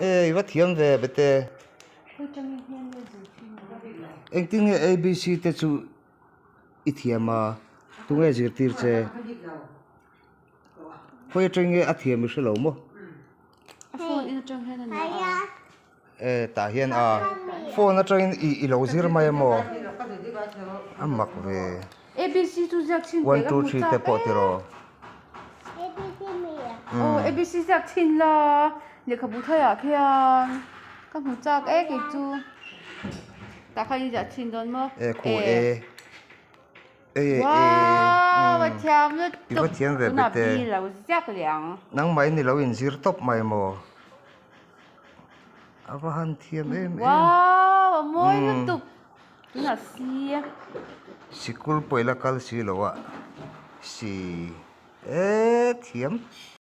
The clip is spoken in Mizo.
E i va thiam ve bete. Engtin nge ABC te chu i thiam a tunge zirtir che khawi atang nge a thiam i hrelo maw e tah hian a phone atangin i i lo zir mai amaw a mak ve 1 2 3 te pawh tiraw. E khu e e e i va thiam ve bete nangmah in i lo inzir tawp mai maw a va han thiam em em sikul pawh i la kal si lo a si e thiam.